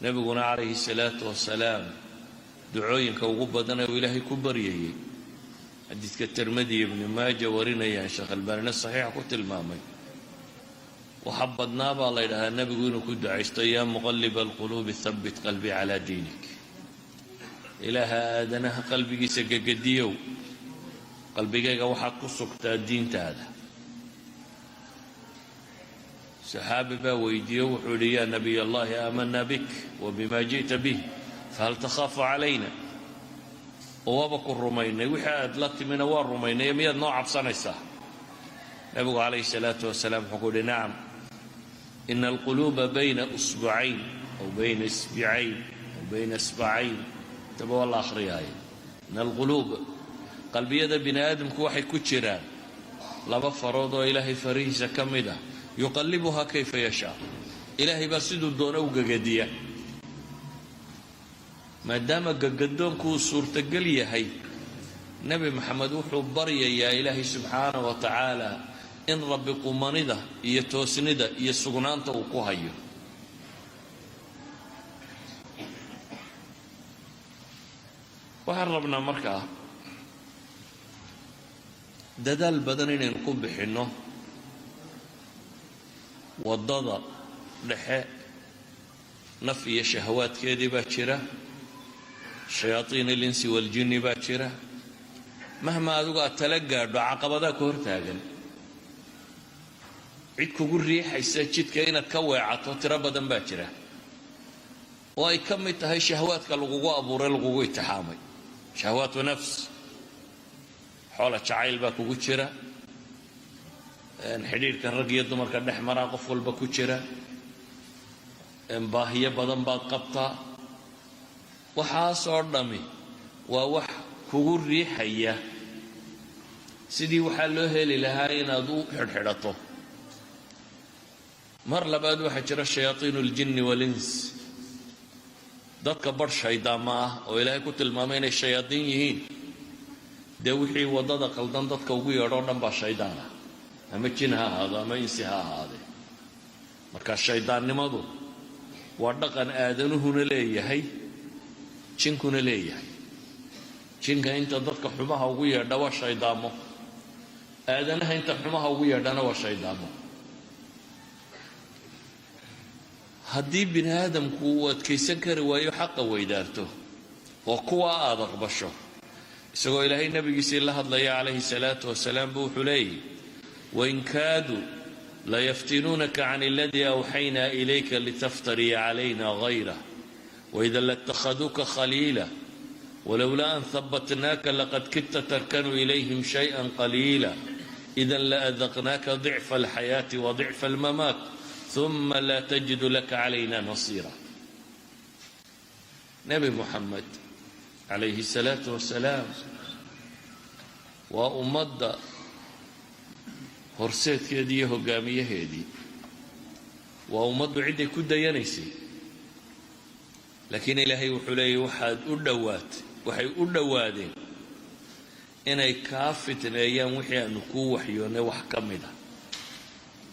Nebiguna calayhi salaatu wasalaam ducooyinka ugu badan ee uu Ilaahay ku baryayey, xadiidka Tirmidi, Ibni Maaja warinayaan, Sheekh Albaanina saxiixa ku tilmaamay, waxa badnaa baa la yidhahdaa nebigu inuu ku ducaysto: "يا مقلب القلوب ثبت قلبي على دينك." Ilaaha aadanaha qalbigiisa gegediyow, qalbigayga waxaad ku sugtaa diintaada. Saxaabi baa weydiiye, wuxuu yidhi: "يا نبي الله، آمنا بك وبما جئت به، فهل تخاف علينا?" Oo waaba ku rumaynay, wixii aad la timina waa rumaynay, miyaad noo cabsanaysaa? Nebigu calayhi salaatu wasalaam wuxuu ku yidhi: "نعم، إن القلوب بين أصبعين أو بين إصبعين أو بين إصبعين." Taba waa la akhriyaaye. إن القلوب, qalbiyada bini aadamku waxay ku jiraan laba farood oo Ilaahay farihiisa ka mid ah. يقلبها كيف يشاء, Ilaahay baa siduu doono u gegediya. Maadaama gagadoonku uu suurtagal yahay, Nebi Maxamed wuxuu baryayaa Ilaahay subxaana wa tacaala in Rabbi qumanida iyo toosnida iyo sugnaanta uu ku hayo. Waxaan rabnaa markaa dadaal badan inaynu ku bixinno waddada dhexe. Naf iyo shahawaadkeedii baa jira, شياطين الإنس والجن baa jira. Mahma adigu aad tala gaadho, caqabadaa ku hortaagan, cid kugu riixaysa jidka inaad ka weecato tiro badan baa jira, oo ay ka mid tahay shahawaadka lagugu abuuray, lagugu itixaamay, شهوات نفس. Xoola jacayl baa kugu jira, xidhiidhka rag iyo dumarka dhex maraa qof walba ku jira, baahiyo badan baad qabtaa. Waxaasoo dhammi waa wax kugu riixaya sidii waxaa loo heli lahaa inaad u xidhxidhato. Mar labaad waxaa jira شياطين الجن والإنس, dadka barh shaydaama ah oo Ilaahay ku tilmaamay inay shayaadiin yihiin. Dee wixii waddada qaldan dadka ugu yeedhoo dhan baa shaydaan ah, ama jin ha ahaado ama insi ha ahaadee. Marka shaydaannimadu waa dhaqan aadanuhuna leeyahay, jinkuna leeyahay. Jinka inta dadka xumaha ugu yeedha waa shaydaamo, aadanaha inta xumaha ugu yeedhana waa shaydaamo. Haddii bini aadamku uu adkaysan kari waayo xaqa weydaarto oo kuwa aada aqbasho, isagoo Ilaahay nabigiisii la hadlaya calayhi salaatu wasalaam buu wuxuu leeyahy: "وإن كادوا ليفتنونك عن الذي أوحينا إليك لتفتري علينا غيره وإذا لاتخذوك خليلا ولولا أن ثبتناك لقد كدت تركن إليهم شيئا قليلا إذا لأذقناك ضعف الحياة وضعف الممات ثم لا تجد لك علينا نصيرا." Nebi Muxamed calayhi salaatu wasalaam waa ummadda horseedkeedii iyo hogaamiyaheedii, waa ummaddu cidday ku dayanaysay. Laakiin Ilaahay wuxuu leeyahy: waxaad u dhowaatay, waxay u dhowaadeen inay kaa fitneeyaan wixii aanu kuu waxyoonnay wax ka mid a,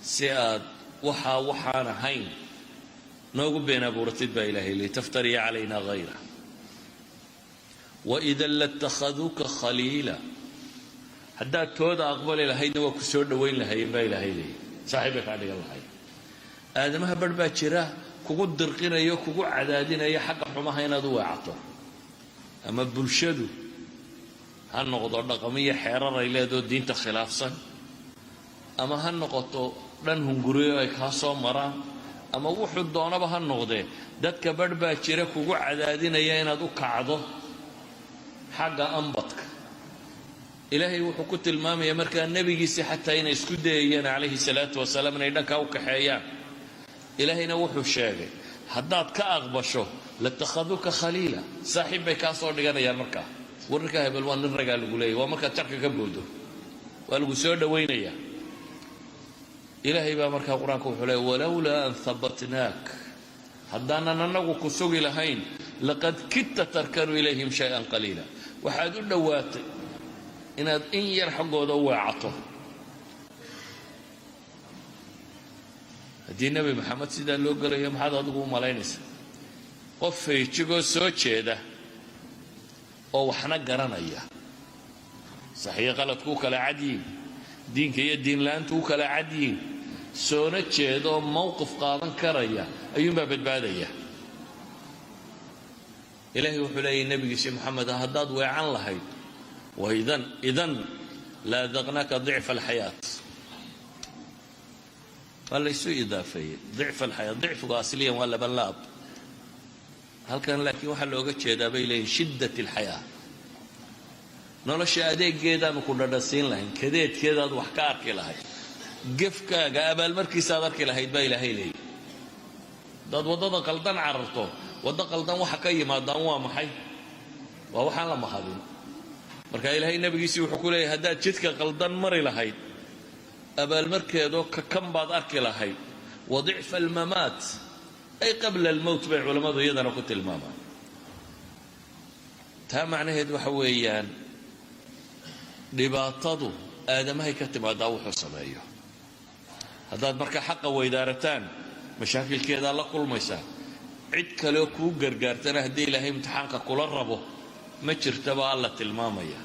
si aad waxaa waxaan ahayn noogu been abuuratid, baa Ilahay لتفتري علينا غيره. وإذا لاتخذوك خليلا, haddaad tooda aqbali lahaydna waa ku soo dhowayn lahaayeen, baa Ilaahay leeyay, saaxiib bay kaa dhigan lahayd. Aadamaha barh baa jira kugu dirqinayo, kugu cadaadinaya xagga xumaha inaad u weecato. Ama bulshadu ha noqdo dhaqamiyo xeerar ay leedoo diinta khilaafsan, ama ha noqoto dhan hunguriyo ay kaa soo maraan, ama wuxuu doonaba ha noqdee, dadka barh baa jira kugu cadaadinaya inaad u kacdo xagga ambadka. Ilaahay wuxuu ku tilmaamaya markaa nebigiisi xataa inay isku dayayeen calayhi salaatu wasalaam inay dhankaa u kaxeeyaan. Ilaahayna wuxuu sheegay haddaad ka aqbasho لاتخذوك خليلا, saaxiib bay kaa soo dhiganayaan. Markaa wararkaa hebel waa nin ragaa lagu leeyay, waa markaad jarka ka boodo, waa lagu soo dhowaynayaa. Ilaahay baa markaa Qur-aanka wuxuu leeyay: ولولا أن ثبتناك, haddaanan anagu ku sugi lahayn, لقد كدت تركن إليهم شيئا قليلا, waxaad u dhowaatay inaad in yar xaggooda u weecato. Haddii Nebi Maxamed sidaa loo gelayo, maxaad adigu u malaynaysaa? Qof feejigoo soo jeeda oo waxna garanaya, saxiyo qaladku u kala cadyiin, diinka iyo diinla-aantu u kala cadyiin, soona jeeda oo mowqif qaadan karaya ayuunbaa badbaadaya. Ilaahay wuxuu leeyahy nebigiisi Moxamed: haddaad weecan lahayd, waidan idan la adaqnaaka ضعف الحياة. Waa laysu idaafeeyey ضعف الحياة. Dicfigu asliyan waa labanlaab halkan, laakiin waxaa looga jeedaa, bay leeyihin, شدة الحياة. Nolosha adeegeedaanu ku dhadhasiin lahayn, kadeedkeedaad wax ka arki lahayd, gefkaaga abaalmarkiisaad arki lahayd, baa Ilaahay leeyahy. Haddaad waddada qaldan cararto, waddo qaldan waxa ka yimaadaan waa maxay? Waa waxaan la mahadin. Marka Ilaahay nebigiisii wuxuu ku leeyahy: haddaad jidka qaldan mari lahayd, abaalmarkeedoo kakan baad arki lahayd. وضعف الممات أي قبل الموت bay culammadu iyadana ku tilmaamaan. Taa macnaheed waxa weeyaan, dhibaatadu aadamahay ka timaadaa wuxuu sameeyo. Haddaad marka xaqa weydaarataan, mashaakilkeedaa la kulmaysaa. Cid kaleo kuu gargaartana, haddii Ilaahay imtixaanka kula rabo, ma jirtaba. Alla tilmaamaya.